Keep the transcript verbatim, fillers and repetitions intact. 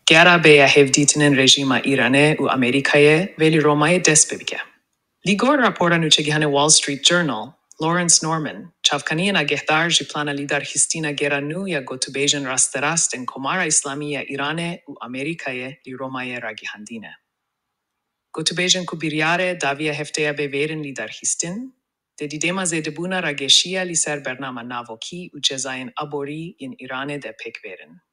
Gera bêya hevdîtinên rejîma Îranê û Amerîkayê vê li Romayê dest pê bike. Li gor rapora nûçegihanê Wall Street Journal, Lawrence Norman, çavkaniyên agehdar ji plana lidarxistina gera nû ya gotûbêjên rasterast ên Komara Îslamî ya Îranê û Amerîkayê li Romayê ragihandîne. Gotûbêjên ku biryarê daviya hefteya bê vêrin lidarxistin, di dîdêma zêdebûna rageşiya li ser bernama navokî û cezayên aborî yên Îranê de pêk vêrin.